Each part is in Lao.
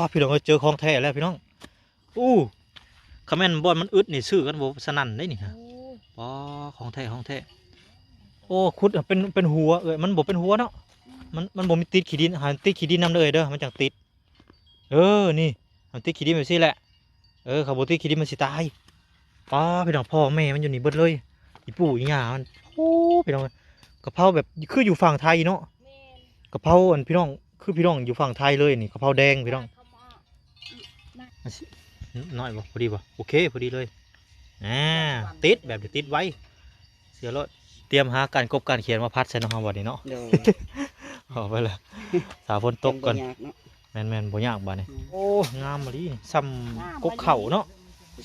ອ້າ ພີ່ນ້ອງເອີຍ ເຈີຂອງແທ້ແລ້ວພີ່ນ້ອງ. ໂອ້ ຄັນແມ່ນບ່ອນມັນອຶດນີ້ ຊື້ກັນບໍ່ສະໜັ່ນເດ້ນີ້. ໂອ້ ອໍ ຂອງແທ້ ຂອງແທ້. ໂອ້ ຂຸດເປັນ ເປັນຫົວເອີຍ ມັນບໍ່ເປັນຫົວເນາະ. ອືມ ມັນ ມັນບໍ່ມີຕິດຂີ້ດິນ ໃຫ້ມັນຕິດຂີ້ດິນນຳເດີເອີຍເດີ ມັນຈັ່ງຕິດ. ເອີ ນີ້ ໃຫ້ມັນຕິດຂີ້ດິນແບບຊີ້ແຫຼະ. ເອີ ຄັນບໍ່ຕິດຂີ້ດິນມັນຊິຕາຍ. ປ້າ ພີ່ນ້ອງ ພໍ່ແມ່ມັນຢູ່ນີ້ເບິດເລີຍ ອີປູ່ອີຍ່າມັນ. ໂອ້ ພີ່ນ້ອງເອີຍ ກະເພົາແບບຄືຢູ່ຝັ່ງໄທເນາະ. ແມ່ນ ກະເພົາອັນ ພີ່ນ້ອງ ຄືພີ່ນ້ອງຢູ່ຝັ່ງໄທເລີຍນີ້ ກະເພົາແດງພີ່ນ້ອງ. ເອົາມາ ນ້ອຍບໍ່? ພໍດີບໍ່? ໂອເຄ ພໍດີເລີຍ. ອ່າ ຕິດແບບນີ້ ຕິດໄວ ເຊື່ອໂລດ. ຕຽມຫາການກົບການຂຽນມາພັດໃສ່ເນາະ ເຮົາບັດນີ້ເນາະ. ໂດຍ ເອົາໄປລະ ຖ້າຝົນຕົກກ່ອນ. ບໍ່ຍາກເນາະ. ແມ່ນໆ ບໍ່ຍາກບາດນີ້. ອືມ ໂອ້ ງາມອີ່ຫຼີ ສ່ຳ ງາມ ກົກເຂົ້າເນາະ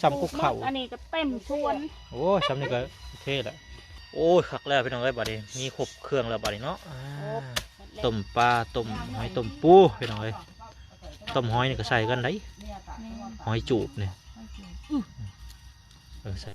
ສ່ຳກົກເຂົ້າ. ອັນນີ້ກໍເຕັມສວນ. ໂອ້ຍ ສ່ຳນີ້ກໍໂອເຄແຫຼະ. ໂອ້ຍ ຄັກແລ້ວພີ່ນ້ອງເອີຍ ບາດນີ້ມີຄົບເຄື່ອງແລ້ວບາດນີ້ເນາະ. ອ່າ ຄົບໝົດແລ້ວ ຕົ້ມປາ ຕົ້ມຫອຍ ຕົ້ມປູ ພີ່ນ້ອງເອີຍ. ຕົ້ມຫອຍນີ້ກໍໃສ່ກັນໄດ໋. ແມ່ນ ຫອຍຈູບນີ້ ຫອຍຈູບ. ອື ເອີ ໃສ່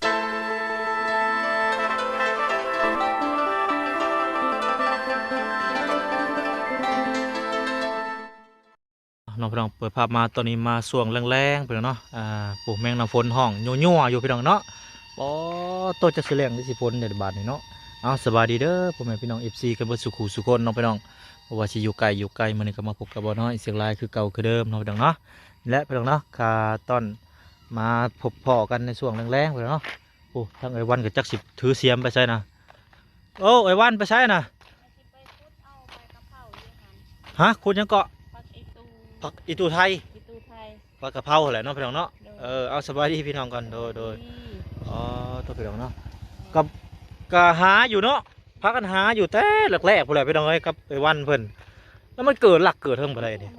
ເນາະພີ່ນ້ອງ. ເປີດພາບມາຕອນນີ້ມາຊ່ວງແລງໆ ພີ່ນ້ອງເນາະ. ອ່າ ໂອ້ ແມງນ້ຳຝົນຮ້ອງຍົວໆຢູ່ພີ່ນ້ອງເນາະ. ໂອ້ ໂຕ ຈັກຊິແລງຫຼືຊິຝົນເດບາດນີ້ເນາະ. ເອົາ ສະບາຍດີເດີພໍ່ແມ່ພີ່ນ້ອງ ເອັຟຊີ ກັນເບິດສູ່ຄູ່ສູ່ຄົນເນາະພີ່ນ້ອງ ບໍ່ວ່າຊິຢູ່ໃກ້ຢູ່ໄກ. ມື້ນີ້ກໍມາພົບກັບບ່າວນ້ອຍຊຽງລາຍຄືເກົ່າຄືເດີມເນາະພີ່ນ້ອງເນາະ. ແລະ ພີ່ນ້ອງເນາະ ກະຕອນມາພົບພໍ້ກັນໃນຊ່ວງແລງໆ ພີ່ນ້ອງເນາະ. ໂອ້ ທາງເອື້ອຍວັນກໍຈັກຊິຖືສຽມໄປໃສນະ. ໂອ້ ເອື້ອຍວັນໄປໃສນະ? ຮະ ຂຸດຫຍັງເກາະ? ຜັກອີຕູ່ ຜັກອີຕູ່ໄທ ຜັກກະເພົາຫັ້ນແຫຼະເນາະພີ່ນ້ອງເນາະ. ໂດຍ ເອີ ເອົາ ສະບາຍດີພີ່ນ້ອງກ່ອນ. ໂດຍ ໂດຍ ອໍ ໂຕ ພີ່ນ້ອງເນາະ. ກໍ ກໍຫາຢູ່ເນາະ ພາກັນຫາຢູ່ແຕ່ແລກໆ ພຸ້ນແຫຼະພີ່ນ້ອງເອີຍ ກັບໄອ້ວັນເພິ່ນ. ແລ້ວມັນເກີດຫຼັກເກີດເທິງບໍ່ໄດ້ນີ້.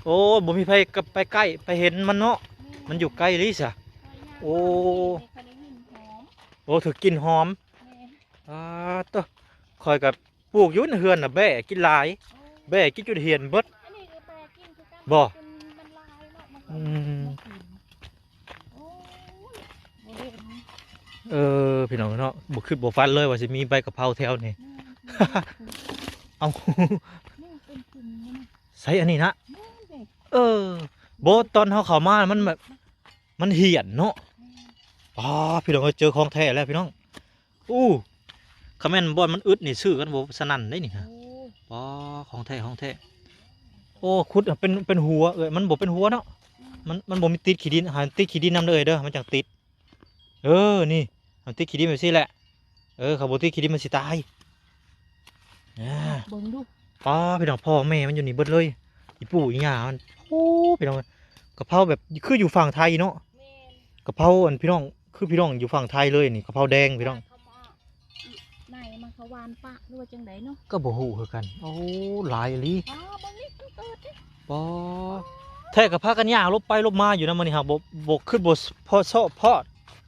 ໂອ້ ບໍ່ມີໃຜ ໄປໃກ້ໄປເຫັນມັນເນາະ. ແມ່ນ ມັນຢູ່ໄກອີ່ຫຼີຊະ. ໂອ້ ໂອ້ ຖືກກິ່ນຫອມ. ແມ່ນ ອາ ໂຕ ຂ້ອຍກໍ ປູກຢູ່ເຮືອນນະ ແບ້ກິນຫຼາຍ. ໂອ້ ແບ້ກິນຈົນຫ້ຽນເບິດ. ອັນນີ້ກໍແບ້ກິນຄືກັນ ບໍ່? ມັນ ມັນຫຼາຍເນາະ ມັນ ອືມ ມັນກິນ. ໂອ້ຍ ບໍ່ເຫັນ. ເອີ ພີ່ນ້ອງເນາະ ບໍ່ຄິດບໍ່ຝັນເລີຍວ່າຊິມີໃບກະເພົາແຖວນີ້. ແມ່ນ ເອົາ ນີ້ເປັນກຸ່ມນີ້ນະ. ໃສ ອັນນີ້ນະ? ແມ່ນເດ້. ເອີ ບໍ່ ຕອນເຮົາເຂົ້າມາມັນແບບ ມັນຫ້ຽນເນາະ. ແມ່ນ ອໍ ພີ່ນ້ອງເອີຍ ເຈີຂອງແທ້ແລ້ວພີ່ນ້ອງ. ໂອ້ ຄັນແມ່ນບ່ອນມັນອຶດນີ້ ຊື້ກັນບໍ່ສະໜັ່ນເດ້ນີ້. ໂອ້ ອໍ ຂອງແທ້ ຂອງແທ້. ໂອ້ ຂຸດເປັນ ເປັນຫົວເອີຍ ມັນບໍ່ເປັນຫົວເນາະ. ອືມ ມັນ ມັນບໍ່ມີຕິດຂີ້ດິນ ໃຫ້ມັນຕິດຂີ້ດິນນຳເດີເອີຍເດີ ມັນຈັ່ງຕິດ. ເອີ ນີ້ ໃຫ້ມັນຕິດຂີ້ດິນແບບຊີ້ແຫຼະ. ເອີ ຄັນບໍ່ຕິດຂີ້ດິນມັນຊິຕາຍ. ອ່າ ເບິ່ງດູ ປ້າ ພີ່ນ້ອງ ພໍ່ແມ່ມັນຢູ່ນີ້ເບິດເລີຍ ອີປູ່ອີຍ່າມັນ. ໂອ້ ພີ່ນ້ອງ ກະເພົາແບບຄືຢູ່ຝັ່ງໄທເນາະ. ແມ່ນ ກະເພົາອັນ ພີ່ນ້ອງ ຄືພີ່ນ້ອງຢູ່ຝັ່ງໄທເລີຍນີ້ ກະເພົາແດງພີ່ນ້ອງ. ເຂົາມາ ໄນມາ ເຂົາຫວ່ານປະຫຼືວ່າຈັ່ງໃດເນາະ ກໍບໍ່ຮູ້ຄືກັນ. ໂອ້ ຫຼາຍອີ່ຫຼີ. ອໍ ເບິ່ງນີ້ ມັນເກີດເດ້. ປໍ ແທ້ກໍພາກັນຍ່າງຫຼົບໄປຫຼົບມາຢູ່ນະມື້ນີ້ ຫາກບໍ່ ບໍ່ ຄິດບໍ່ພໍຊອດ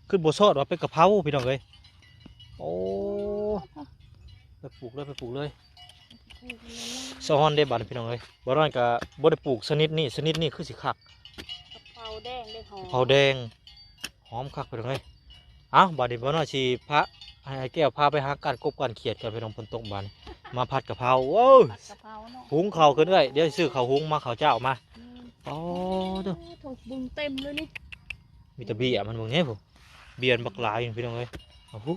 ຄິດບໍ່ຊອດວ່າເປັນກະເພົາ ພີ່ນ້ອງເອີຍ. ໂອ້ ໄປປູກເລີຍ ໄປປູກເລີຍ. ສະອອນເດ້ບາດນີ້ ພີ່ນ້ອງເອີຍ. ບໍ່ນັ້ນກໍບໍ່ໄດ້ປູກຊະນິດນີ້ ຊະນິດນີ້ຄືຊິຄັກ. ກະເພົາແດງເດ້ ຫອມ ກະເພົາແດງ ຫອມຄັກ ພີ່ນ້ອງເອີຍ. ເອົ້າ ບາດນີ້ບໍ່ນ້ອຍຊິພາ ໃຫ້ອ້າຍແກ້ວພາໄປຫາການກົບການຂຽດກ່ອນ ພີ່ນ້ອງ. ຝົນຕົກບາດນີ້ ມາຜັດກະເພົາ. ໂອ້ຍ ຜັດກະເພົາເນາະ ຫຸງເຂົ້າຂຶ້ນເອື້ອຍ. ດຽວຊິຊື້ເຂົ້າຫຸງມາ ເຂົ້າຈ້າວມາ. ແມ່ນ ອໍ ໂທ້ ເບິ່ງເຕັມເລີຍນີ້. ມີແຕ່ເບ້ຍມັນ ເບິ່ງແດ່ພຸ້ນ ເບ້ຍບັກຫຼາຍ ພີ່ນ້ອງເອີຍ. ໂອ້ໂຫ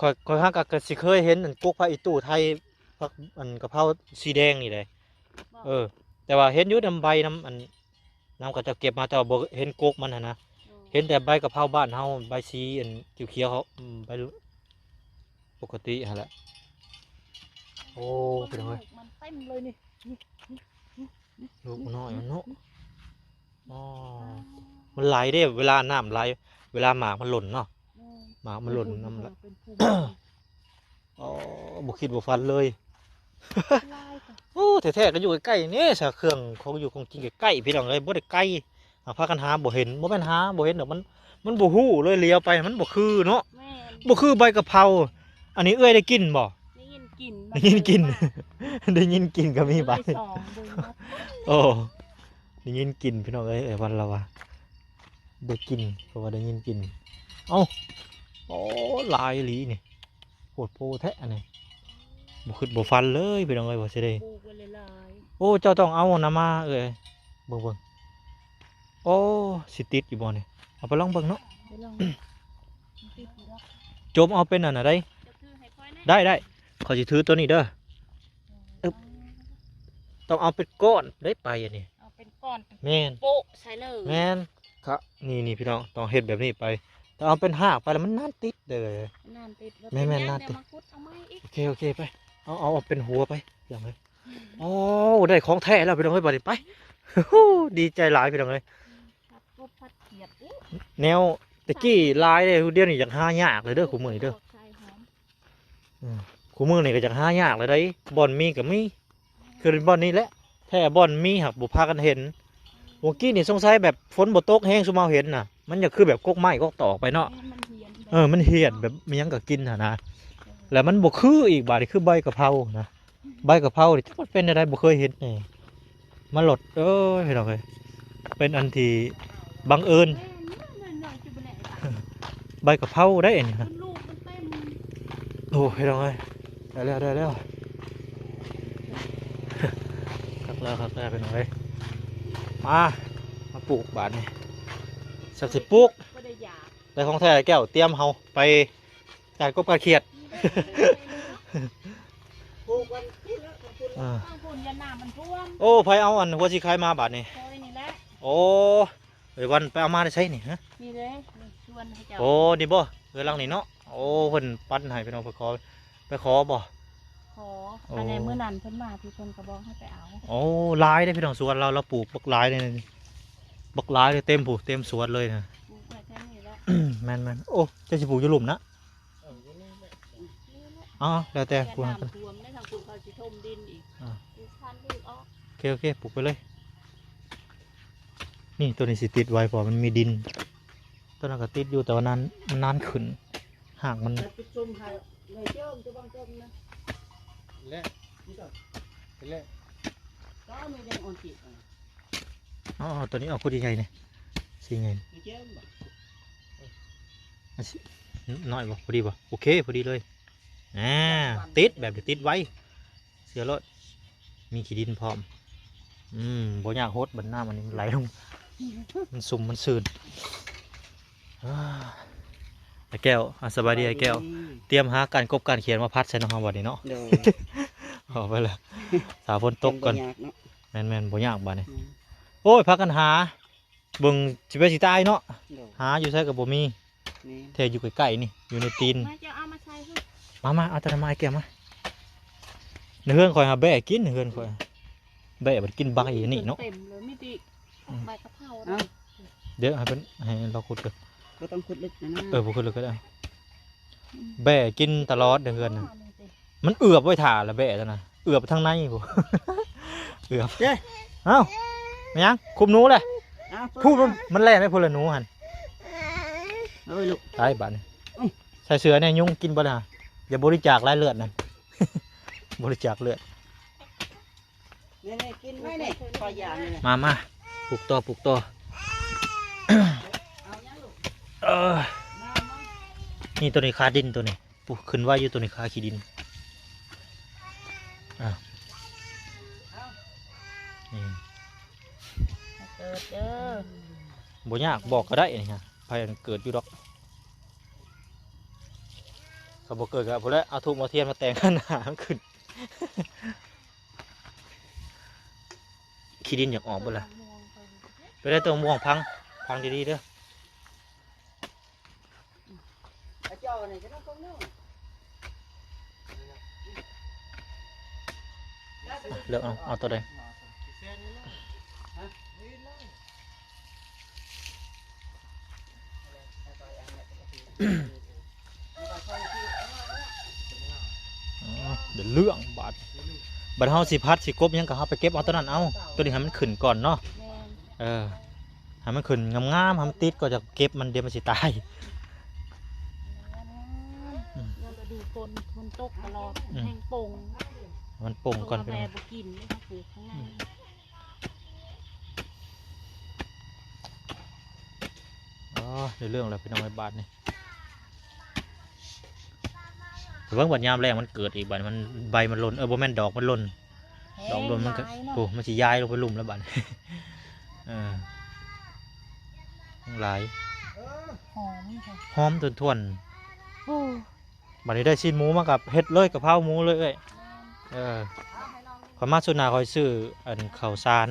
ຂ້ອຍ ຂ້ອຍຫາກະ ກະຊິເຄີຍເຫັນອັນກົກຜັກອີ່ຕູ່ໄທ ຜັກອັນກະເພົາສີແດງນີ້ເດ້. ບໍ່ ເອີ ແຕ່ວ່າເຫັນຢູ່ນຳໃບ ນຳອັນ ນຳເຂົາເຈົ້າເກັບມາ ແຕ່ວ່າບໍ່ເຫັນກົກມັນຫັ້ນນະ. ໂອ້ ເຫັນແຕ່ໃບກະເພົາບ້ານເຮົາ ໃບສີອັນຂຽວໆ ເຂົາ ອືມ ໃບປົກກະຕິຫັ້ນແຫຼະ. ໂອ້ ພີ່ນ້ອງເອີຍ ມັນເຕັມເລີຍນີ້ ລູກນ້ອຍມັນເນາະ. ອໍ ມັນຫຼາຍເດ້ ເວລານ້ຳຫຼາຍ ເວລາໝາກມັນຫຼົ່ນເນາະ. ແມ່ນ ໝາກມັນຫຼົ່ນນຳລະ. ອໍ ບໍ່ຄິດບໍ່ຝັນເລີຍ. ຫຼາຍກະ ໂອ້ ແທ້ໆ ກໍຢູ່ໃກ້ໆ ນີ້ຊະ ເຄື່ອງຂອງຢູ່ຂອງກິນໃກ້ໆ ພີ່ນ້ອງເອີຍ ບໍ່ໄດ້ໄກ. ຫາ ພາກັນຫາບໍ່ເຫັນ ບໍ່ແມ່ນຫາບໍ່ເຫັນດອກ ມັນ ມັນບໍ່ຮູ້ເລີຍ ຫຼຽວໄປມັນບໍ່ຄືເນາະ. ແມ່ນ ບໍ່ຄືໃບກະເພົາ. ອັນນີ້ເອື້ອຍໄດ້ກິ່ນບໍ່? ໄດ້ຍິນກິ່ນ ໄດ້ຍິນກິ່ນ ໄດ້ຍິນກິ່ນກໍມີບາດນີ້. ໂອ້ ໄດ້ຍິນກິ່ນ ພີ່ນ້ອງເອີຍ ເອື້ອຍວັນລາວວ່າໄດ້ກິ່ນ ເພາະວ່າໄດ້ຍິນກິ່ນ. ເອົ້າ ໂອ້ ຫຼາຍອີ່ຫຼີນີ້ ໂພດໂພແທ້ອັນນີ້. ບໍ່ຄິດບໍ່ຝັນເລີຍ ພີ່ນ້ອງເອີຍ ວ່າຊິໄດ້ ປູກໄວ້ເລີຍ ໂອ້ ເຈົ້າຕ້ອງເອົານຳມາເອີຍ ເບິ່ງໆ. ໂອ້ ຊິຕິດຢູ່ບໍ່ນີ້? ເອົາໄປລອງເບິ່ງເນາະ. ໄປລອງ ມັນຕິດຢູ່ດອກ. ຈົມເອົາເປັນອັນນັ້ນໃດ. ເຈົ້າຖືໃຫ້ຂ້ອຍແດ່. ໄດ້ໆ ຂ້ອຍຊິຖືຕົວນີ້ເດີ. ອືມ ອຶບ ຕ້ອງເອົາເປັນກ້ອນໄດ້ໄປອັນນີ້. ເອົາເປັນກ້ອນ ແມ່ນ ໂປະໃສ່ເລີຍ. ແມ່ນ ຄະ ນີ້ໆ ພີ່ນ້ອງ ຕ້ອງເຮັດແບບນີ້ໄປ. ຖ້າເອົາເປັນຮາກໄປແລ້ວມັນນານຕິດເດີ. ນານຕິດ. ແມ່ນໆ ນານຕິດ. ດຽວມາຂຸດເອົາໃໝ່ອີກ. ໂອເຄໆ ໄປ ເອົາ ເອົາ ເອົາເປັນຫົວໄປ ພີ່ນ້ອງເອີຍ. ໂອ້ ໄດ້ຂອງແທ້ແລ້ວ ພີ່ນ້ອງເອີຍ ບາດນີ້ໄປ. ໂອ້ ດີໃຈຫຼາຍ ພີ່ນ້ອງເອີຍ. ຜັດກົບຜັດຂຽດອີກ. ແນວແຕ່ກີ້ຫຼາຍເດ້ ດຽວນີ້ຢາກຫາຍາກເລີຍເດີ ຄູ່ມື້ນີ້ເດີ. ອືມ ຄູ່ມື້ນີ້ກໍຢາກຫາຍາກແລ້ວໃດ໋ ບ່ອນມີກໍມີ ຄືບ່ອນນີ້ແຫຼະ ແທ້ບ່ອນມີຫາກບໍ່ພາກັນເຫັນ. ວງກີ້ນີ້ສົງໄສແບບຝົນບໍ່ຕົກແຮງ ຊຸມເຮົາເຫັນນະ ມັນຢາກຄືແບບກົກໄມ້ກົກຕອກໄປເນາະ. ແມ່ນ ມັນເຫຍນແບບ ເອີ ມັນເຫຍນແບບ ເອີ ມີຫຍັງກໍກິນຫັ້ນນະ. ເອີ ແລ້ວມັນບໍ່ຄືອີກ ບາດນີ້ຄືໃບກະເພົານະ. ໃບກະເພົານີ້ຈັກມັນເປັນແນວໃດ ບໍ່ເຄີຍເຫັນນີ້ ມາໂລດ. ເອີຍ ພີ່ນ້ອງເອີຍ ເປັນອັນທີ່ບັງເອີນ. ແມ່ນ ນ້ອຍໆ ຈຸບໍ່ແຫຼະ ໃບກະເພົາໄດ໋ອັນນີ້ນະ. ມັນລູກມັນເຕັມ. ໂອ້ ພີ່ນ້ອງເອີຍ ໄດ້ແລ້ວ ໄດ້ແລ້ວ. ຄັກແລ້ວ ຄັກແລ້ວ ພີ່ນ້ອງເອີຍ. ມາ ມາປູກບາດນີ້ ສັກຊິປູກ. ບໍ່ໄດ້ຢາກ ໄດ້ຂອງແທ້ແກ້ວ ຕຽມເຮົາໄປ ການກົບການຂຽດ. ປູກວັນພຸດແລ້ວ ວັນພຸດແລ້ວ. ອ່າ ທາງພຸ້ນຢ້ານນ້ຳມັນຖ້ວມ. ໂອ້ ໃຜເອົາອັນຫົວສີໄຄມາບາດນີ້? ຂ້ອຍນີ້ແຫຼະ. ໂອ້ ເອີຍ ວັນໄປເອົາມາແຕ່ໃສນີ້? ຮະ ນີ້ເດ້ ນີ້ສວນເຂົາເຈົ້າ. ໂອ້ ນີ້ບໍ່? ເຮືອນຫຼັງນີ້ເນາະ. ໂອ້ ເພິ່ນປັນໃຫ້ພີ່ນ້ອງ ເພິ່ນຂໍ ໄປຂໍບໍ່? ຂໍ. ໂອ້ ອັນໃດມື້ນັ້ນເພິ່ນມາ ທີ່ເພິ່ນກໍບອກໃຫ້ໄປເອົາ. ໂອ້ ຫຼາຍເດ້ພີ່ນ້ອງ ສວນລາວ ລາວປູກບັກຫຼາຍເດ້ ບັກຫຼາຍເດ້ ເຕັມພຸ້ນ ເຕັມສວນເລີຍນະ. ປູກໄວ້ແຖວນີ້ແຫຼະ. ແມ່ນໆ. ໂອ້ ເຈົ້າຊິປູກຢູ່ລຸ່ມນະ? ເອີ ຢູ່ນີ້ແຫຼະ ອໍ ແລ້ວແຕ່ຜູ້ ນ້ຳຖ້ວມໃນທາງພຸ້ນ ເຂົາຊິຖົມດິນອີກ. ອ່າ ປູກພັນພືດອອກ. ໂອເຄ ໂອເຄ ປູກໄປເລີຍ. ນີ້ ຕົວນີ້ຊິຕິດໄວ ເພາະມັນມີດິນ. ຕົວນັ້ນກໍຕິດຢູ່ ແຕ່ວ່ານານ ມັນນານຂຶ້ນ ຮາກມັນ. ແລ້ວໄປຊົມໃຫ້ເລີຍ ເຈີ ເຈົ້າບັງເຈີນະ ແລະ ນີ້ກໍ ແລະ ກໍມີແດງອ່ອນຕິດ. ອໍ ຕົວນີ້ເອົາ ຂຸດໃຫຍ່ໆ ນີ້ ສີໃຫຍ່ ນີ້ ອັນຊິ ນ້ອຍບໍ່? ພໍດີບໍ່? ໂອເຄ ພໍດີເລີຍ. ອ່າ ຕິດ ແບບນີ້ຕິດໄວ ເຊື່ອໂລດ. ມີຂີ້ດິນພ້ອມ. ອືມ ບໍ່ຍາກຫົດ ບັດນ້ຳອັນນີ້ມັນໄຫຼລົງ ມັນຊຸ່ມມັນຊື່ນ. ອ້າ ອ້າຍແກ້ວ ອ່າ ສະບາຍດີອ້າຍແກ້ວ. ສະບາຍດີ. ຕຽມຫາການກົບການຂຽດມາພັດໃສ່ເນາະ ເຮົາບັດນີ້ເນາະ. ໂດຍ ເອົາໄປລະ ຖ້າຝົນຕົກກ່ອນ. ບໍ່ຍາກເນາະ. ແມ່ນໆ ບໍ່ຍາກບາດນີ້. ອືມ ໂອ້ຍ ພາກັນຫາ ເບິ່ງຊິເປັນຊິຕາຍເນາະ. ໂດຍ ຫາຢູ່ໃສກໍບໍ່ມີ. ແມ່ນ ແທ້ຢູ່ໃກ້ໆ ນີ້ ຢູ່ໃນຕີນ. ມາ ເຈົ້າເອົາມາໃສ່ພຸ້ນ. ມາໆ ເອົາຕະນຳໄມ້ແກ້ວມາ. ໃນເຮືອນຂ້ອຍຫາແບ້ກິນ ໃນເຮືອນຂ້ອຍ ແບ້ມັນກິນໃບອັນນີ້ເນາະ. ເຕັມເລີຍ ມີແຕ່ ອືມ ໃບກະເພົາ. ເອົາ ເດີ ດຽວໃຫ້ເພິ່ນ ໃຫ້ລາວຂຸດກ່ອນ. ບໍ່ຕ້ອງຂຸດເລິກນະ. ເອີ ບໍ່ຂຸດເລິກກໍໄດ້. ອືມ ແບ້ກິນຕະຫຼອດໃນເຮືອນນະ. ອໍ ນີ້ຕິ ມັນເອືອບໄວ້ຖ້າລະແບ້ນັ້ນນະ ເອືອບທາງໃນພຸ້ນ ເອືອບ. ເອ້າ ແມ່ນຫຍັງ? ຄຸມໜູແຫຼະ. ເອົ້າ ພຸ້ນ ມັນ ມັນແລ່ນໄປພຸ້ນລະ ໜູຫັ້ນ. ເອີຍ ລູກ ຕາຍບາດນີ້. ອືມ ໃສ່ເສື້ອແດ່ ຍຸງກິນເບິດລະ. ຢ່າບໍລິຈາກລາຍເລືອດນັ້ນ ບໍລິຈາກເລືອດ. ນີ້ໆ ກິນໄວ້ນີ້ ຂໍຢານີ້. ມາ ມາ ປູກຕໍ່ ປູກຕໍ່. ເອົາຫຍັງລູກ? ເອີ ມາ ມາ ນີ້ ໂຕນີ້ຄາດິນ ໂຕນີ້. ປູກຂຶ້ນໄວຢູ່ ໂຕນີ້ຄາຂີ້ດິນ. ອ່າ ນີ້ ເກີດເດີ ບໍ່ຍາກ ບອກກໍໄດ້ນີ້. ໃຜເກີດຢູ່ດອກ ກໍບໍ່ເກີດກໍພຸ້ນແຫຼະ ເອົາທູບເອົາທຽນມາແຕ່ງ ຫັນໜ້າມັນຂຶ້ນ. ຂີ້ດິນຢາກອອກເບິດລະ. ໄປໄດ້ຕົ້ນມ່ວງ ພັງ ພັງດີໆເດີ. ເລືອກເອົາ ເອົາຕົວໃດ? ອໍ ເປັນເລື່ອງບາດ. ບັດເຮົາຊິຜັດຊິກົບຫຍັງກໍເຮົາໄປເກັບເອົາຕົວນັ້ນເອົາ ຕົວນີ້ໃຫ້ມັນຂຶ້ນກ່ອນເນາະ. ແມ່ນ ເອີ ໃຫ້ມັນຂຶ້ນງາມໆ ໃຫ້ມັນຕິດ ກໍຈະເກັບມັນ ດຽວມັນຊິຕາຍ. ແມ່ນ ອືມ ຍາມລະດູຝົນ ຝົນຕົກຕະຫຼອດ ອືມ ແຮງປົ່ງ ມັນປົ່ງກ່ອນ ເພາະວ່າແມ່ບໍ່ກິນເດ້ ເຮົາປູກຂ້າງໃນ. ອືມ ອໍ ໄດ້ເລື່ອງແລ້ວພີ່ນ້ອງເອີຍ ບາດນີ້. ເບິ່ງບັດຍາມແລ້ງມັນເກີດອີກ ບາດນີ້ມັນ ໃບມັນຫຼົ່ນ ເອີ ບໍ່ແມ່ນ ດອກມັນຫຼົ່ນ. ດອກໂດນມັນກໍ ແຮງຫຼາຍເນາະ ໂອ້ ມັນຊິຢາຍລົງໄປລຸ່ມແລ້ວບາດນີ້ ເອີ ແຮງຫຼາຍ ຫອມແທ້ ຫອມຖ້ວນໆ ໂອ້ ບາດນີ້ໄດ້ຊີ້ນໝູມາກໍເຮັດເລີຍ ກະເພົາໝູເລີຍເອື້ອຍ ແມ່ນ ເອີ ຂ້ອຍມາຊຸດໜ້າຂ້ອຍຊື້ອັນເຂົ້າສານ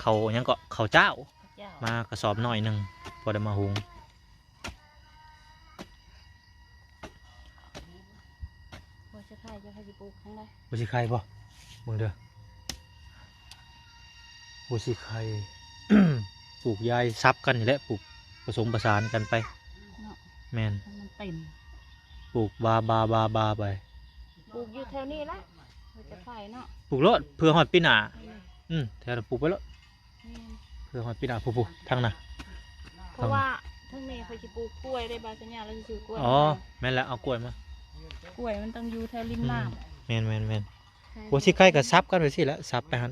ເຂົ້າຫຍັງເກາະ ເຂົ້າຈ້າວ ເຂົ້າຈ້າວ ມາກະສອບນ້ອຍໜຶ່ງ ພໍໄດ້ມາຫຸງ. ຫົວຊິໄຄເຈົ້າ ໃຜຊິປູກທາງໃດ? ຫົວຊິໄຄບໍ່? ເບິ່ງເດີ ຫົວຊິໄຄ ປູກຢາຍສັບກັນນີ້ແຫຼະ ປູກປະສົມປະສານກັນໄປເນາະ ແມ່ນ ໃຫ້ມັນເຕັມ ປູກບາ ບາ ບາ ບາໄປ ປູກຢູ່ແຖວນີ້ແຫຼະ ຫົວຊິໄຄເນາະ ປູກໂລດ ເພື່ອຮອດປີໜ້າ ອືມ ອືມ ແຖວນັ້ນປູກໄປໂລດ. ແມ່ນ ເພື່ອຮອດປີໜ້າ ຜູ້ໆ ທາງໜ້າ ເພາະວ່າທາງແມ່ຂ້ອຍຊິປູກກ້ວຍໄດ້ ບາສັນຍາລາວຊິຊື້ກ້ວຍ ອໍ ມາຂາຍ ແມ່ນແລ້ວ ເອົາກ້ວຍມາ ກ້ວຍມັນຕ້ອງຢູ່ແຖວລິມນ້ຳ ອືມ ແມ່ນໆໆ ໃຊ່ ໂອ້ ຊິໄຄກໍສັບກັນໄປຊີ້ແຫຼະ ສັບໄປຫັ້ນ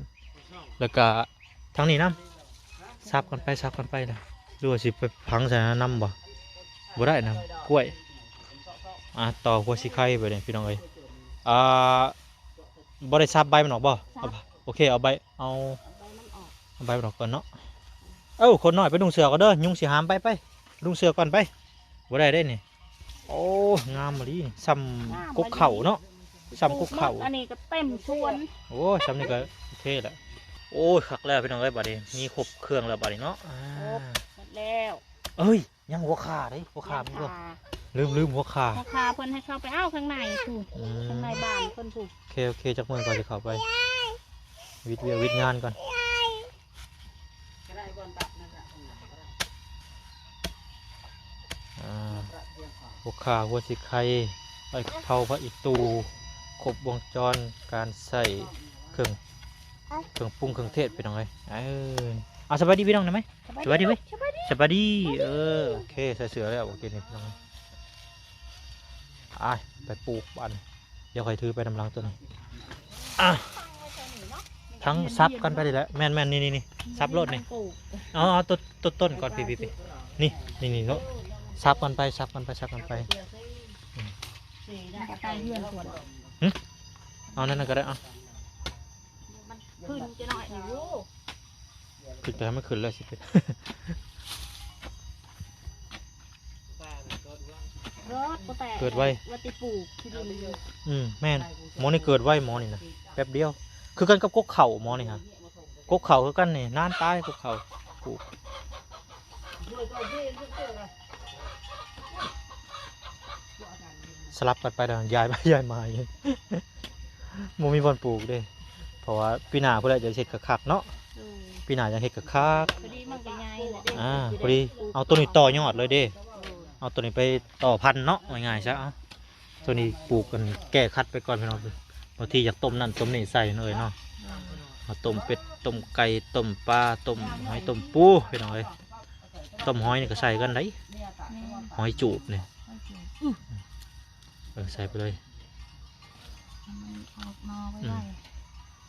ແລ້ວກໍທາງນີ້ນຳ ສັບກັນໄປ ສັບກັນໄປນະ ຫຼືວ່າຊິໄປຝັງໃສ່ນຳບໍ່? ບໍ່ໄດ້ນະ ກ້ວຍ ອ່າ ຕໍ່ຫົວຊິໄຄໄປເດ້ ພີ່ນ້ອງເອີຍ ອ່າ ບໍ່ໄດ້ສັບໃບມັນອອກບໍ່? ສັບ ເອົາ ໂອເຄ ເອົາໃບ ເອົາ ເອົາໃບມັນອອກ ເອົາໃບມັນອອກກ່ອນເນາະ ເອົາ ຄົນນ້ອຍໄປນຸ່ງເສື້ອກ່ອນເດີ ຍຸງຊິຫາມ ໄປ ໄປ ນຸ່ງເສື້ອກ່ອນໄປ ບໍ່ໄດ້ເດ້ນີ້ ໂອ້ ງາມອີ່ຫຼີ ສ່ຳ ງາມ ກົກເຂົ້າເນາະ ສ່ຳກົກເຂົ້າ ອັນນີ້ກໍເຕັມສວນ ໂອ້ ສ່ຳນີ້ກໍໂອເຄແລ້ວ ໂອ້ຍ ຄັກແລ້ວພີ່ນ້ອງເອີຍ ບາດນີ້ມີຄົບເຄື່ອງແລ້ວບາດນີ້ເນາະ ອ່າ ຄົບໝົດແລ້ວ ເອີຍ ຍັງຫົວຂ່າເດ້ ຫົວຂ່າມີບໍ່? ຫົວຂ່າ ລືມ ລືມຫົວຂ່າ ຫົວຂ່າເພິ່ນໃຫ້ເຂົ້າໄປເອົາຂ້າງໃນພຸ້ນ ອືມ ຂ້າງໃນບ້ານເພິ່ນພຸ້ນ ໂອເຄ ໂອເຄ ຈັກມື້ກ່ອນຊິເຂົ້າໄປ ວິດວຽກວິດງານກ່ອນ ອ່າ ຫົວຂ່າ ຫົວຊິໄຄ ໃບກະເພົາ ຜັກອີ່ຕູ່ ຄົບວົງຈອນການໃຊ້ເຄື່ອງ ເຄື່ອງປຸງເຄື່ອງເທດ ພີ່ນ້ອງເອີຍ ເອີ ເອົາ ສະບາຍດີພີ່ນ້ອງໄດ້ໄໝ? ສະບາຍດີ ສະບາຍດີເວີຍ ສະບາຍດີ ສະບາຍດີ ເອີ ໂອເຄ ໃສ່ເສື້ອແລ້ວ ໂອເຄ ນີ້ພີ່ນ້ອງ ໄປ ໄປປູກບາດນີ້ ດຽວຂ້ອຍຖືໄປນຳຫຼັງໂຕນີ້ ອ່ະ ທັງສັບກັນໄປນີ້ແຫຼະ ແມ່ນໆ ນີ້ໆ ສັບໂລດນີ້ ເອົາ ເອົາໂຕ ໂຕຕົ້ນກ່ອນ ພີ່ໆ ນີ້ ນີ້ໆ ເນາະ ສັບກັນໄປ ສັບກັນໄປ ສັບກັນໄປ ອືມ ໃກ້ເຮືອນ ຫຶ ເອົານັ້ນກໍໄດ້ ເອົາ ມັນຂຶ້ນຈະໜ້ອຍນີ້ ໂອ້ ຂຶ້ນໄປ ໃຫ້ມັນຂຶ້ນແລ້ວຊິເປັນ ເກີດ ບໍ່ແຕກ ເກີດໄວ ວ່າຕິປູກທີ່ດິນ ອືມ ແມ່ນ ໝໍນີ້ເກີດໄວ ໝໍນີ້ນະ ແປັບດຽວ ຄືກັນກັບກົກເຂົ້າ ໝໍນີ້ຫະ ກົກເຂົ້າຄືກັນນີ້ ນານຕາຍ ກົກເຂົ້າ ປູກ ສະຫຼັບກັນໄປແລ້ວ ຍ້າຍໄປຍ້າຍມາຢູ່ ບໍ່ມີບ່ອນປູກເດ້ ເພາະວ່າປີໜ້າພຸ້ນແຫຼະຈະເຮັດຄັກໆເນາະ ເອີ ປີໜ້າຢາກເຮັດຄັກໆ ພໍດີມັນກໍໃຫຍ່ແລ້ວເດ້ ອ່າ ພໍດີເອົາໂຕນີ້ຕໍ່ຍອດເລີຍເດ້ ເອີ ເອົາໂຕນີ້ໄປຕໍ່ພັນເນາະ ວ່າງ່າຍຊະ ເອົາ ໂຕນີ້ປູກກັນແກ້ຂັດໄປກ່ອນພີ່ນ້ອງ ບາງທີຢາກຕົ້ມນັ້ນຕົ້ມນີ້ໃສ່ເນາະເອີຍເນາະ ເອີ ມາຕົ້ມເປັດ ຕົ້ມໄກ່ ຕົ້ມປາ ຕົ້ມຫອຍ ຕົ້ມປູ ພີ່ນ້ອງເອີຍ ຕົ້ມຫອຍນີ້ກໍໃສ່ຄືກັນໄດ໋ ແມ່ນ ຫອຍຈູບນີ້ ຫອຍຈູບ ອື ເອີ ໃສ່ໄປເລີຍ ໃຫ້ມັນອອກໜໍ່ໄວໆ ອືມ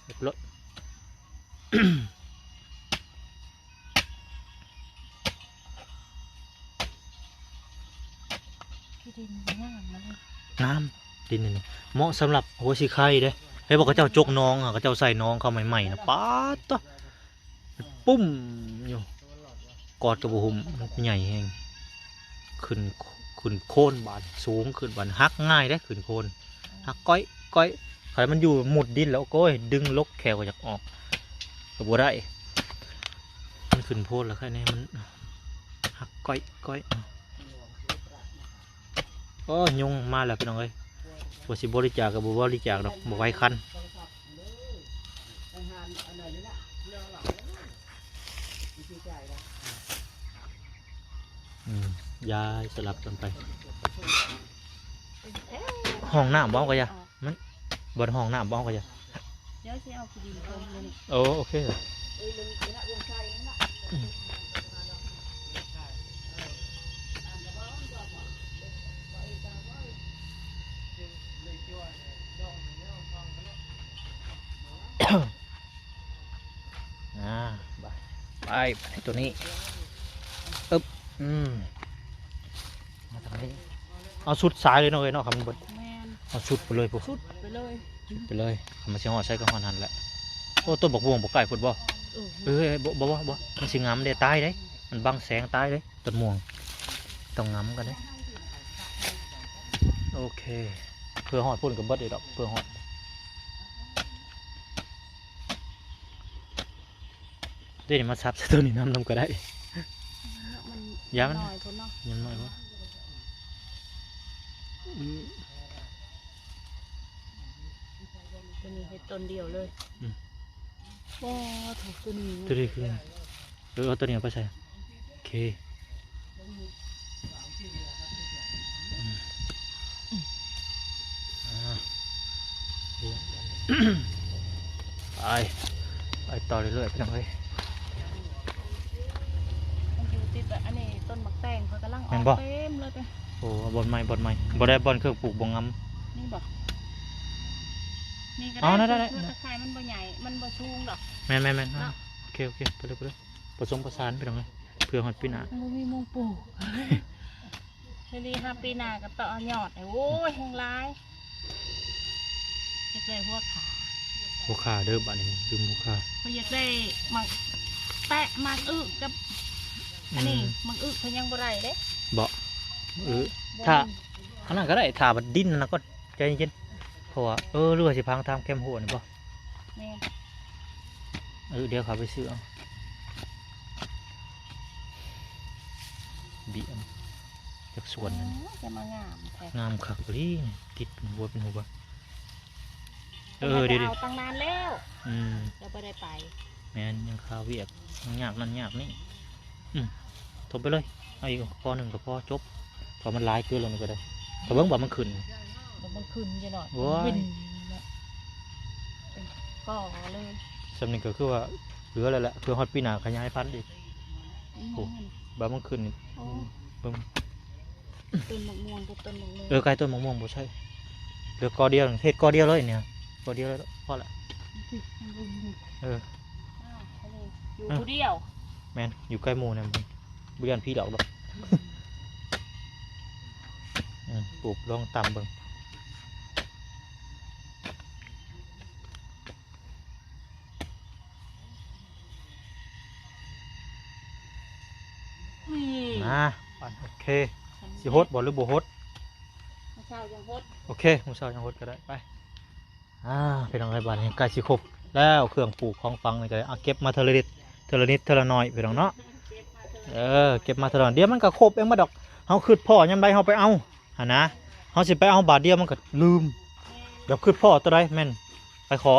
ເຮັດໂລດ ທີ່ດິນງາມມາເລີຍ ງາມ ດິນນີ້ເໝາະສຳລັບຫົວຊິໄຄເດ້ ເຫັນບໍ່ ເຂົາເຈົ້າຈົກໜອງ ເຂົາເຈົ້າໃສ່ໜອງເຂົ້າໃໝ່ໆນະ ປາດໂທ້ ປຸ້ມຢູ່ ກອດກໍບໍ່ຫຸ້ມ ມັນໃຫຍ່ແຮງ ຂຶ້ນ ຂຶ້ນໂຄນບາດ ສູງຂຶ້ນບາດ ຫັກງ່າຍເດ້ ຂຶ້ນໂຄນ ຫັກກ້ອຍໆ ຄັນມັນຢູ່ມຸດດິນແລ້ວ ໂອ້ຍ ດຶງລົກແຂ້ວກໍຢາກອອກ ກໍບໍ່ໄດ້ ມັນຂຶ້ນໂພນແລ້ວ ໄຄແນ່ ມັນຫັກກ້ອຍໆ ໂອ້ ຍຸງມາແລ້ວພີ່ນ້ອງເອີຍ ວ່າຊິບໍລິຈາກກໍບໍ່ບໍລິຈາກດອກ ບໍ່ໄຫວຄັນ ອືມ ຍ້າຍສະຫຼັບກັນໄປ ຫ້ອງນ້ຳບໍ່ ກໍຢ່າ ມັນ ບ່ອນຫ້ອງນ້ຳບໍ່ ກໍຢ່າ ດຽວຊິເອົາຂີ້ດິນເຕີມຢູ່ນີ້ ໂອ້ ໂອເຄ ອ່າ ໄປ ໄປ ໄປ ຕົວນີ້ ອຶບ ອືມ ມາທາງນີ້ ເອົາສຸດສາຍເລີຍເນາະເອີຍເນາະ ຄັນມັນເບິດ ແມ່ນ ເອົາສຸດໄປເລີຍພຸ້ນ ສຸດໄປເລີຍ ສຸດໄປເລີຍ ຄັນມັນຊິຮອດໃສກໍຮອດຫັ້ນແຫຼະ ໂອ້ ຕົ້ນບັກມ່ວງບໍ່ໃກ້ພຸ້ນບໍ່? ເອີ ເອີ ບໍ່ ບໍ່ ບໍ່ ບໍ່ ມັນຊິງຳເດ້ ຕາຍເດ້ ມັນບັງແສງຕາຍເດ້ ຕົ້ນມ່ວງ ຕ້ອງງຳກັນເດ້. ໂອເຄ ເພື່ອຮອດພຸ້ນກໍເບິດອີກດອກ ເພື່ອຮອດ. ເດ້ນີ້ມາສັບໃສ່ໂຕນີ້ນຳ ນຳກໍໄດ້ ມັນ ຢ້ານມັນ ນ້ອຍໂພດເນາະ ຍັງນ້ອຍໂພດ. ອືມ ໂຕນີ້ເຮັດຕົ້ນດຽວເລີຍ. ອືມ ໂອ້ ໂຕນີ້ ໂຕນີ້ຄື ເອີ ເອົາໂຕນີ້ເອົາໄປໃສ່. ໂອເຄ ອືມ ອ່າ ໄປ ໄປຕໍ່ເລື້ອຍໆ ພີ່ນ້ອງເອີຍ. ມັນຢູ່ຕິດ ອັນນີ້ຕົ້ນໝາກແຕງ ເຂົາກຳລັງອອກ ແມ່ນບໍ່? ເຕັມເລີຍ. ໂອ້ ບ່ອນໃໝ່ ບ່ອນໃໝ່ ບໍ່ໄດ້ ບ່ອນເຄື່ອງປູກບໍ່ງາມ. ນີ້ບໍ່? ນີ້ກໍ ອໍ ໄດ້ ໄດ້ ໄດ້ ເພາະວ່າຕາຂ່າຍມັນບໍ່ໃຫຍ່ ມັນບໍ່ສູງດອກ. ແມ່ນໆໆ ເນາະ ໂອເຄ ໂອເຄ ໄປເລີຍ ໄປເລີຍ. ປະສົມປະສານ ພີ່ນ້ອງເອີຍ ເພື່ອຮອດປີໜ້າ ບໍ່ມີໝ່ອງປູກ. ເທື່ອນີ້ຫາປີໜ້າກໍຕໍ່ຍອດ. ໂອ້ຍ ແຮງຫຼາຍ. ຢາກໄດ້ຫົວຂ່າ ຫົວຂ່າເດີ ບາດນີ້ລືມຫົວຂ່າ. ຂ້ອຍຢາກໄດ້ໝາກແຕະ ໝາກອຶກັບອັນນີ້. ອືມ ໝາກອຶເພິ່ນຍັງບໍ່ໄດ້ເດ້. ບໍ່ ເອີ ບໍ່ ຖ້າອັນນັ້ນກໍໄດ້ ຖ້າບັດດິນອັນນັ້ນກໍໃຈເຢັນ ເພາະວ່າ ເອີ ຫຼືວ່າຊິພັງຕາມແຄມຮົ້ວນີ້ບໍ່? ແມ່ນ ເອີ ດຽວເຂົາໄປຊື້ເອົາ ບີອັນ ຈັກສວນນັ້ນ. ໂອ້ຍ ຈະມາງາມແທ້ ງາມຄັກອີ່ຫຼີ ຕິດເປັນຫົວເປັນຫົວ. ເອີ ເດີໆ ເອົາຕັ້ງນານແລ້ວ. ອືມ ແລ້ວບໍ່ໄດ້ໄປ. ແມ່ນ ຍັງຄາວຽກ ຍັງຍາກນັ້ນຍາກນີ້. ອືມ ຖົມໄປເລີຍ ເອົາອີກກໍໜຶ່ງກໍພໍ ຈົບ ເພາະມັນຫຼາຍເກີນແລ້ວນີ້ກໍໄດ້. ຖ້າເບິ່ງວ່າມັນຂຶ້ນ ມັນຂຶ້ນຢູ່ເນາະ. ໂອ້ຍ ເປັນກໍເລີຍ ສ່ຳນີ້ກໍຄືວ່າເຫຼືອແລ້ວແຫຼະ ເພື່ອຮອດປີໜ້າຂະຫຍາຍພັນອີກ. ອືມ ໂອ້ ບາດມັນຂຶ້ນນີ້. ໂອ້ ອືມ ເບິ່ງ ຕົ້ນໝາກມ່ວງກັບຕົ້ນໝາກໂມ. ເອີ ໃກ້ຕົ້ນໝາກມ່ວງບໍ່ໃຊ່ ເຫຼືອກໍດຽວ ເຮັດກໍດຽວເລີຍນີ້ ກໍດຽວເລີຍ ພໍລະ. ເອີ ອ້າວ ອັນນີ້ຢູ່ຜູ້ດຽວ. ແມ່ນ ຢູ່ໃກ້ໝູ່ແດ່ ບໍ່ຢ້ານຜີຫຼອກດອກ. ອືມ ປູກລອງຕຳເບິ່ງ. ນີ້ ມາ ປັນ ໂອເຄ ຊິຫົດບໍ່ ຫຼືບໍ່ຫົດ? ມື້ເຊົ້າຍັງຫົດ. ໂອເຄ ມື້ເຊົ້າຍັງຫົດກໍໄດ້ ໄປ. ອ່າ ພີ່ນ້ອງເອີຍ ບາດນີ້ໃກ້ຊິຄົບແລ້ວ ເຄື່ອງປູກຂອງຝັງນີ້ກໍໄດ້. ເອົາ ເກັບມາເທື່ອລະນິດ ເທື່ອລະນິດ ເທື່ອລະໜ້ອຍ ພີ່ນ້ອງເນາະ. ເອີ ເກັບມາເທື່ອລະໜ້ອຍ ດຽວມັນກໍຄົບເອງໝົດດອກ. ເຮົາຄິດພໍຍາມໃດເຮົາໄປເອົາຫັ້ນນະ ເຮົາຊິໄປເອົາບາດດຽວມັນກໍລືມ. ແບບຄິດພໍໂຕໃດແມ່ນໄປຂໍ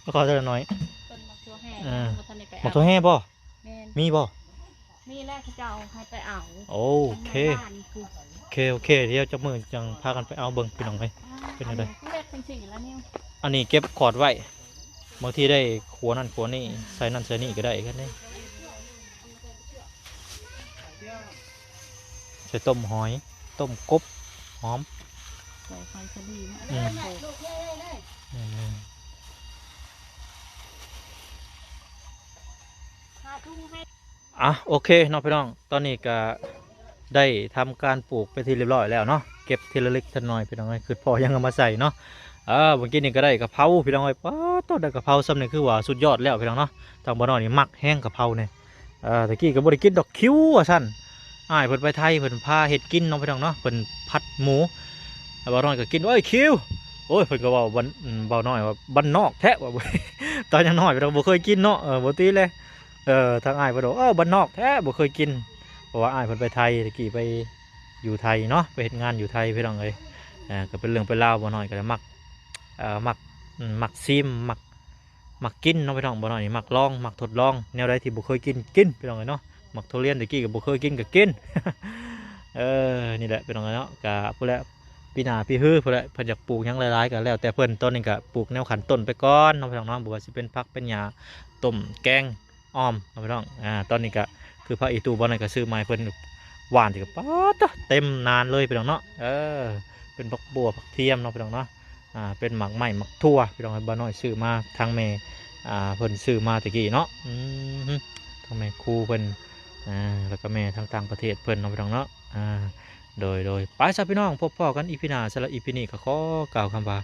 ໄປຂໍເທື່ອລະໜ້ອຍ. ຕົ້ນໝາກຖົ່ວແຮ່ ເອີ ຍັງບໍ່ທັນໄດ້ໄປເອົາ. ໝາກຖົ່ວແຮ່ບໍ່? ແມ່ນ ມີບໍ່? ມີແລ້ວ ເຂົາເຈົ້າໃຫ້ໄປເອົາ. ໂອເຄ ໂອເຄ ໂອເຄ ດຽວຈັກມື້ຈັ່ງພາກັນໄປເອົາເບິ່ງ ພີ່ນ້ອງເອີຍ. ອ່າ ເປັນແນວໃດ? ອັນນີ້ເກັບຂອດໄວ້ ບາງທີໄດ້ຄົວນັ້ນຄົວນີ້ ໃສ່ນັ້ນໃສ່ນີ້ກໍໄດ້ຄືກັນເດ້. ໃສ່ຕົ້ມຫອຍ ຕົ້ມກົບ ຫອມ ໃສ່ໄຟສະລີມາ. ອືມ ອືມ ຫາທຸງໃຫ້. ອ່ະ ໂອເຄເນາະ ພີ່ນ້ອງ ຕອນນີ້ກະໄດ້ທຳການປູກເປັນທີ່ລຽບຮ້ອຍແລ້ວເນາະ ເກັບທີລະເລັກທີລະໜ້ອຍ ພີ່ນ້ອງເອີຍ ຄິດພໍຫຍັງເອົາມາໃສ່ເນາະ. ເອີ ເມື່ອກີ້ນີ້ກໍໄດ້ກະເພົາ ພີ່ນ້ອງເອີຍ ປາດໂທ້ ໄດ້ກະເພົາສ່ຳນີ້ຄືວ່າສຸດຍອດແລ້ວ ພີ່ນ້ອງເນາະ. ທາງບ່າວນ້ອຍນີ້ມັກແຮງກະເພົານີ້. ເອີ ແຕ່ກີ້ກໍບໍ່ໄດ້ກິນດອກຄິວວ່າຊັ້ນ ອ້າຍເພິ່ນໄປໄທ ເພິ່ນພາເຮັດກິນເນາະ ພີ່ນ້ອງເນາະ ເພິ່ນຜັດໝູ. ບ່າວນ້ອຍກໍກິນ ໂອ້ຍ ຄິວ ໂອ້ຍ ເພິ່ນກໍເວົ້າ ບ່າວນ້ອຍວ່າບ້ານນອກແທ້ວ່າ ຕອນຍັງນ້ອຍ ພີ່ນ້ອງ ບໍ່ເຄີຍກິນເນາະ. ເອີ ບໍ່ຕິເລີຍ ເອີ ທາງອ້າຍເພິ່ນວ່າ ເອີ ບ້ານນອກແທ້ ບໍ່ເຄີຍກິນ ເພາະວ່າອ້າຍເພິ່ນໄປໄທ ແຕ່ກີ້ໄປຢູ່ໄທເນາະ ໄປເຮັດງານຢູ່ໄທ ພີ່ນ້ອງເອີຍ. ເອີ ກໍເປັນເລື່ອງເປັນລາວ ບ່າວນ້ອຍກໍໄດ້ມັກ ເອີ ມັກ ອືມ ມັກຊີມ ມັກ ມັກກິນເນາະ ພີ່ນ້ອງ. ບ່າວນ້ອຍນີ້ມັກລອງ ມັກທົດລອງ ແນວໃດທີ່ບໍ່ເຄີຍກິນ ກິນ ພີ່ນ້ອງເອີຍເນາະ. ໝາກທຸລຽນແຕ່ກີ້ກໍບໍ່ເຄີຍກິນກໍກິນ. ເອີ ນີ້ແຫຼະ ພີ່ນ້ອງເອີຍເນາະ ກະພຸ້ນແຫຼະ ປີໜ້າປີຮືພຸ້ນແຫຼະ ເພິ່ນຢາກປູກຫຍັງຫຼາຍໆກໍແລ້ວແຕ່ເພິ່ນ. ຕອນນີ້ກໍປູກແນວຂັ້ນຕົ້ນໄປກ່ອນເນາະ ພີ່ນ້ອງເນາະ ບໍ່ວ່າຊິເປັນຜັກເປັນຫຍ້າ ຕົ້ມ ແກງ ອອມເນາະ ພີ່ນ້ອງ. ອ່າ ຕອນນີ້ກະຄືຜັກອີ່ຕູ່ ບ່າວນ້ອຍກະຊື້ມາໃຫ້ເພິ່ນຫວ່ານ ກະປາດເຕັມນານເລີຍ ພີ່ນ້ອງເນາະ. ເອີ ເປັນຜັກບົ່ວ ຜັກທຽມເນາະ ພີ່ນ້ອງເນາະ. ອ່າ ເປັນໝາກໄມ້ ໝາກຖົ່ວ ພີ່ນ້ອງ ບ່າວນ້ອຍຊື້ມາ ທາງແມ່ ອ່າ ເພິ່ນຊື້ມາແຕ່ກີ້ເນາະ. ອືມ ທາງແມ່ຄູເພິ່ນ ອ່າ ແລ້ວກໍແມ່ທາງຕ່າງປະເທດເພິ່ນເນາະ ພີ່ນ້ອງເນາະ. ອ່າ ໂດຍ ໂດຍ ໄປຊະ ພີ່ນ້ອງ ພົບພໍ້ກັນອີພີໜ້າ. ສຳລັບອີພີນີ້ກໍຂໍກ່າວຄຳວ່າ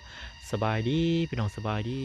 ສະບາຍດີ ພີ່ນ້ອງ ສະບາຍດີ.